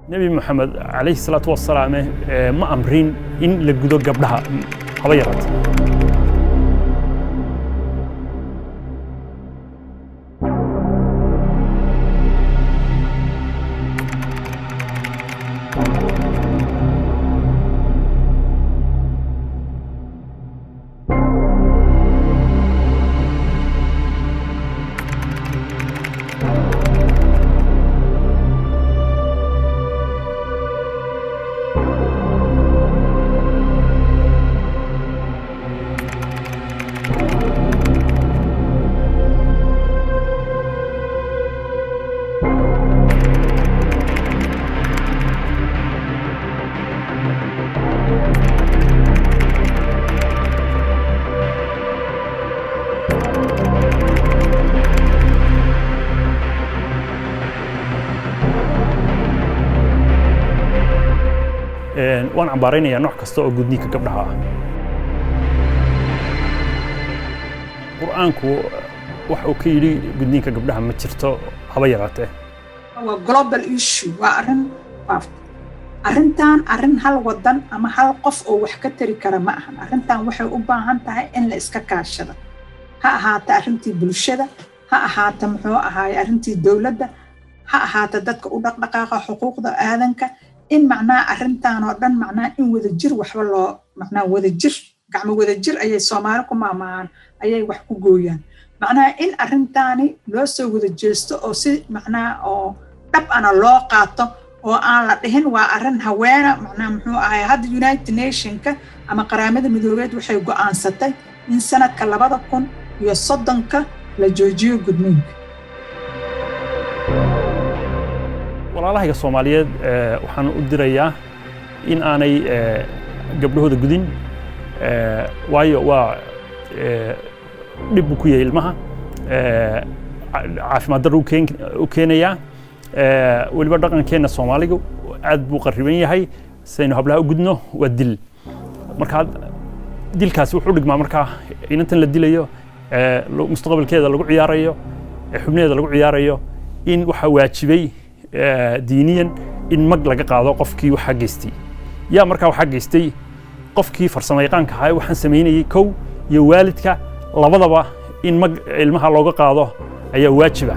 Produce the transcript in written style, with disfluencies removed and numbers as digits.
Nebi Moxamed calayhi salaatu wasalaam ma amrin in la gudo gabdhaha, haba yaraate. Waan cambaaraynayaa nooc kasta oo gudniinka gabdhaha ah. Qur'aanku waxa uu ka yidhi gudniinka gabdhaha ma jirto, haba yaraatee. Waa global issue, waa arrin faafta arrintan. Arrin hal wadan ama hal qof oo wax ka tari kara ma ahan. Arrintan waxay u baahan tahay in la iska kaashado, ha ahaata arrintii bulshada, ha ahaata, muxuu ahaaye, arrintii dowladda, ha ahaata dadka u dhaqdhaqaaqa xuquuqda aadanka, in macnaha arrintan oo dhan macnaha in wadajir waxba loo macnaha wadajir, gacmo wadajir ayay Soomaali ku maamaahan ayay wax ku gooyaan. Macnaha in arrintaani loo soo wada jeesto oo si macnaha oo dhab ana loo qaato oo aan la dhihin waa arrin haweena. Macnaha, muxuu ahay, hadda United Nationka ama Qaramada Midoobeed waxay go'aansatay in sanadka 2030-ka la joojiyo gudniinka. Walaalahayga Soomaaliyeed waxaan u dirayaa in aanay gabdhahooda gudin, waayo waa dhib buu ku yahay ilmaha, caafimaad darro u keenayaa. Weliba dhaqankeenna Soomaaligu aad buu qarriban yahay. Sidaynu hablaha u gudno waa dil. Marka dilkaasi wuxuu dhigmaa markaa inantan la dilayo, mustaqbalkeeda lagu ciyaarayo, xubnaheeda lagu ciyaarayo, in waxaa waajibay diiniyan in mag laga qaado qofkii waxaa geystay. Yaa markaa waxaa geystay? Qofkii farsamo yaqaanka ahaa waxaan samaynayey kow iyo waalidka labadaba in mag ilmaha looga qaado ayaa waajiba.